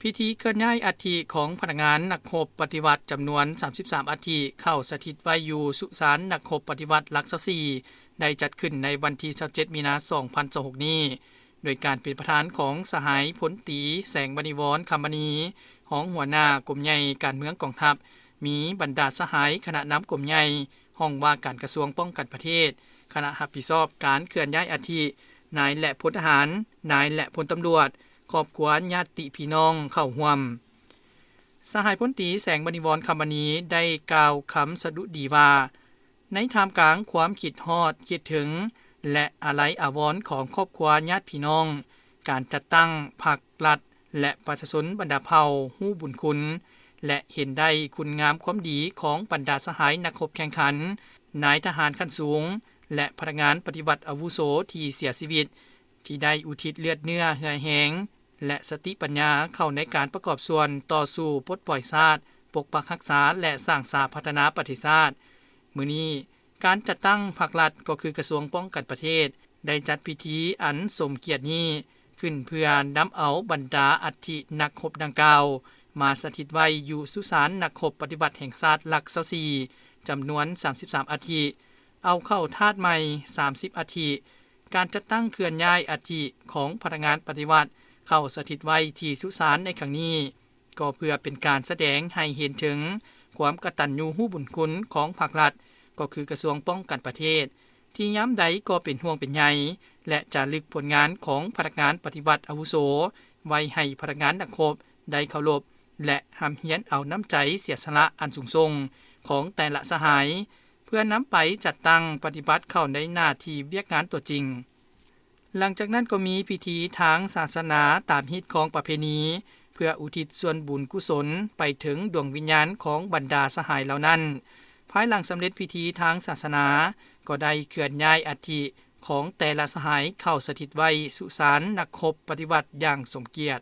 ພິທີເຄື່ອນຍ້າຍອັດຖິຂອງພະນັກງານນັກຮົບປະຕິວັດຈຳນວນສາມສິບສາມອັດຖິ ເຂົ້າສະຖິດໄວ້ຢູ່ສຸສານນັກຮົບປະຕິວັດຫຼັກຊາວສີ່ ໄດ້ຈັດຂຶ້ນໃນວັນທີຊາວເຈັດ ມີນາ ສອງພັນຊາວຫົກນີ້ ໂດຍການເປັນປະທານຂອງສະຫາຍພົນຕີ ແສງມະນີວອນ ຄຳມະນີ ຮອງຫົວໜ້າກົມໃຫຍ່ການເມືອງກອງທັບ, ມີບັນດາສະຫາຍຄະນະນຳກົມໃຫຍ່, ຫ້ອງວ່າການກະຊວງປ້ອງກັນປະເທດ, ຄະນະຮັບຜິດຊອບການເຄື່ອນຍ້າຍອັດຖິ, ນາຍ ແລະ ພົນທະຫານ, ນາຍ ແລະ ພົນຕຳຫຼວດ, ຄອບຄົວ, ຍາດຕິພີ່ນ້ອງເຂົ້າຮ່ວມ. ສະຫາຍພົນຕີ ແສງມະນີວອນ ຄຳມະນີ ໄດ້ກ່າວຄຳສະດຸດີວ່າ, ໃນທ່າມກາງຄວາມຄິດຮອດຄິດເຖິງ ແລະ ອາໄລອາວອນຂອງຄອບຄົວຍາດພີ່ນ້ອງ, ການຈັດຕັ້ງພັກລັດ ແລະ ປະຊາຊົນບັນດາເຜົ່າຮູ້ບຸນຄຸນ ແລະ ເຫັນໄດ້ຄຸນງາມຄວາມດີຂອງບັນດາສະຫາຍນັກຮົບແຂ່ງຂັນ, ນາຍທະຫານຂັ້ນສູງ ແລະ ພະນັກງານປະຕິວັດອາວຸໂສທີ່ເສຍຊີວິດ, ທີ່ໄດ້ອຸທິດເລືອດເນື້ອເຫື່ອແຮງ ແລະ ສະຕິປັນຍາເຂົ້າໃນການປະກອບສ່ວນຕໍ່ສູ້ປົດປ່ອຍຊາດ, ປົກປັກຮັກສາ ແລະ ສ້າງສາພັດທະນາປະເທດຊາດ. ມື້ນີ້, ການຈັດຕັ້ງພັກລັດ ກໍຄືກະຊວງປ້ອງກັນປະເທດ ໄດ້ຈັດພິທີອັນສົມກຽດນີ້ຂຶ້ນ ເພື່ອນຳເອົາບັນດາອັດຖິນັກຮົບດັ່ງກ່າວ ມາສະຖິດໄວ້ຢູ່ສຸສານນັກຮົບປະຕິວັດແຫ່ງຊາດຫຼັກຊາວສີ່ ຈຳນວນສາມສິບສາມອັດຖິ, ເອົາເຂົ້າທາດໃໝ່ສາມສິບອັດຖິ. ການຈັດຕັ້ງເຄື່ອນຍ້າຍອັດຖິຂອງພະນັກງານປະຕິວັດເຂົ້າສະຖິດໄວ້ທີ່ສຸສານໃນຄັ້ງນີ້ ກໍເພື່ອເປັນການສະແດງໃຫ້ເຫັນເຖິງຄວາມກະຕັນຍູຮູ້ບຸນຄຸນຂອງພັກລັດ, ກໍຄືກະຊວງປ້ອງກັນປະເທດ, ທີ່ຍາມໃດກໍເປັນຫ່ວງເປັນໃຍ ແລະ ຈາລຶກຜົນງານຂອງພະນັກງານປະຕິວັດອາວຸໂສ ໄວ້ໃຫ້ພະນັກງານນັກຮົບໄດ້ເຄົາລົບ ແລະ ຮ່ຳຮຽນເອົານ້ຳໃຈເສຍສະຫຼະອັນສູງສົ່ງຂອງແຕ່ລະສະຫາຍ ເພື່ອນຳໄປຈັດຕັ້ງປະຕິບັດເຂົ້າໃນໜ້າທີ່ວຽກງານຕົວຈິງ. ຫຼັງຈາກນັ້ນກໍມີພິທີທາງສາສະໜາຕາມຮີດຄອງປະເພນີ ເພື່ອອຸທິດສ່ວນບຸນກຸສົນໄປເຖິງດວງວິນຍານຂອງບັນດາສະຫາຍເຫຼົ່ານັ້ນ. ພາຍຫຼັງສຳເລັດພິທີທາງສາສະໜາ ກໍໄດ້ເຄື່ອນຍ້າຍອັດຖິຂອງແຕ່ລະສະຫາຍເຂົ້າສະຖິດໄວ້ສຸສານນັກຮົບປະຕິວັດຢ່າງສົມກຽດ.